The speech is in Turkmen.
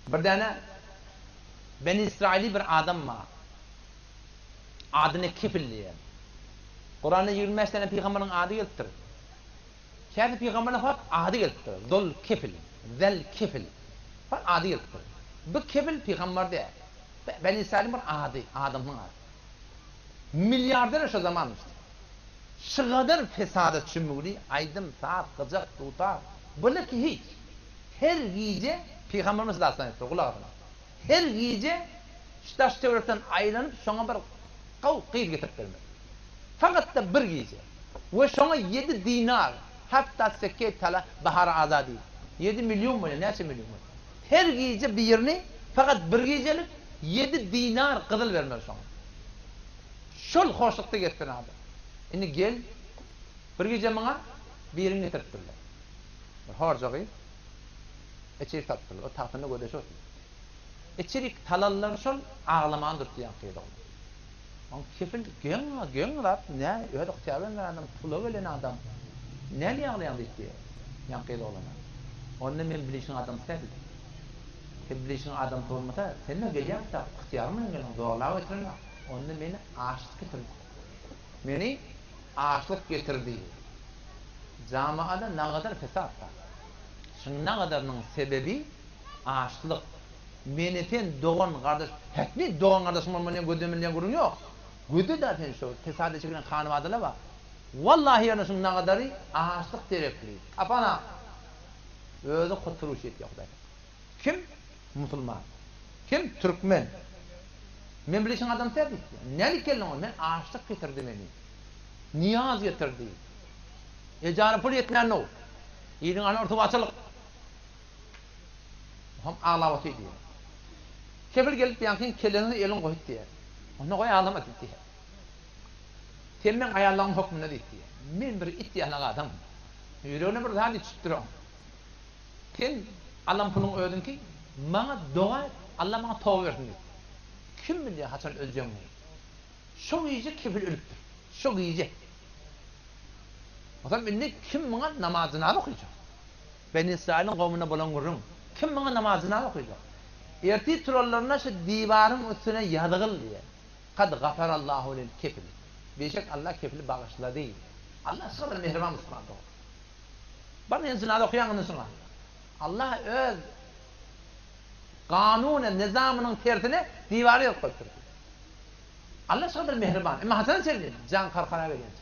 Bir däne Beni Israili bir adam bar. Adyna Kefil diýýär. Kuranda 25 däne pygamberiň ady gelipdir. Käbir pygamberleriň fakt ady gelipdir. Zul Kefil, Zel Kefil. Fakt ady gelipdir. Bu Kefil pygamber däl. Beni Israiliň bir ady, adamynyň ady. Milliarder şo zaman işte. Şygadar fesada çümügli aýdym, saz, gyjak, dutar. Bular ki hiç. Her gije Pygamberimiz dastan aýtdy, gulak asyň. Her gije şu daş-töwerekden aýlanyp şoňa bir gowy gyz getirip bermeli. Fakat-da bir gije. We şoňa ýedi dinar, hatda sekke tala bahara azady. Ýedi million bolýar, näçe million bolýar. Her gije birini fakat bir gijelik ýedi dinar gyzyl bermeli şoňa. Şol hoşlukda gezsin adam. Indi gel, bir gije muňa birini getiripdirler. Bir horja gyz içerik salypdyrlar. O tagtynda gözleşip otyr. Içerik salanlar şol aglamany durtdy ýaňky gyz oglan. Oň kefil geň, geň zat, nä öz ygtyýary bilen gelen adam, pula gelen adam. Näli aglaýaň diýipdi ýaňky gyz oglana. Onda men bilişiň adamsy däl diýdi. Sen bilişiň adamsy bolmasa, sen-de gelýäň kitap, ygtyýaryň bilen geldiň, zorlap getirenok. Onda meni açlyk getirdi. Meni açlyk getirdi. Jamaada nagadar fesat bar. Şuň nagadarnyň sebebi açlyk. Meni sen dogan gardaş hetmi dogan gardaşyň bolmaly diýen gözden bilýän gürrüň ýok. Gözde da sen şu fesada çekilen hanybadalar bar. Wallahi ýöne şuň nagadary açlyk derekli. Tapana özi kuturuş etýär hudaý saklasyn. Kim? Musulman. Kim? Türkmen. Men bilişiň adamsy däl diýipdir. Nälik geldiň ol? Men açlyk getirdi meni. Nyýaz getirdi. Ejara pul ýetmändow. Iliň aly yrtybatçylyk. Oňam aglap otyr diýýär. Kefil gelip ýaňkyň kellesine elini goýup diýýär. Onda goý aglama diýip diýýär. Sen meň aýallaryň hökmünde diýip diýýär. Men bir it ýalak adam. Ýüregine bir zat içip oň. Sen alan puluň özüňki, maňa doga et, Alla maňa toba bersin diýip. Kim bilýär haçan öljegiňi. Şo gije kefil ölüpdir. Şo gije. Onsoň indi kim muňa namaz-jynaza okyjak? Beni Ysraýylyň gowmunda bolan gürrüň. Kim muňa namaz-jynaza okyjak? Ertir turanlarynda şu diwaryň üstüne ýazgyl diýýär. Kad gafarallahu lil kefil. Beşek Allah kefili bagyşlady. Allah şu gadar mähriban musulman dogan. Bar sen jynaza okaýaň indi şuňa. Allah öz kanuny, nizamynyň tersine diwary ýazyp goýupdyr. Allah şu gadar mähriban. Emma haçana çenli? Jan karkara gelýänçä.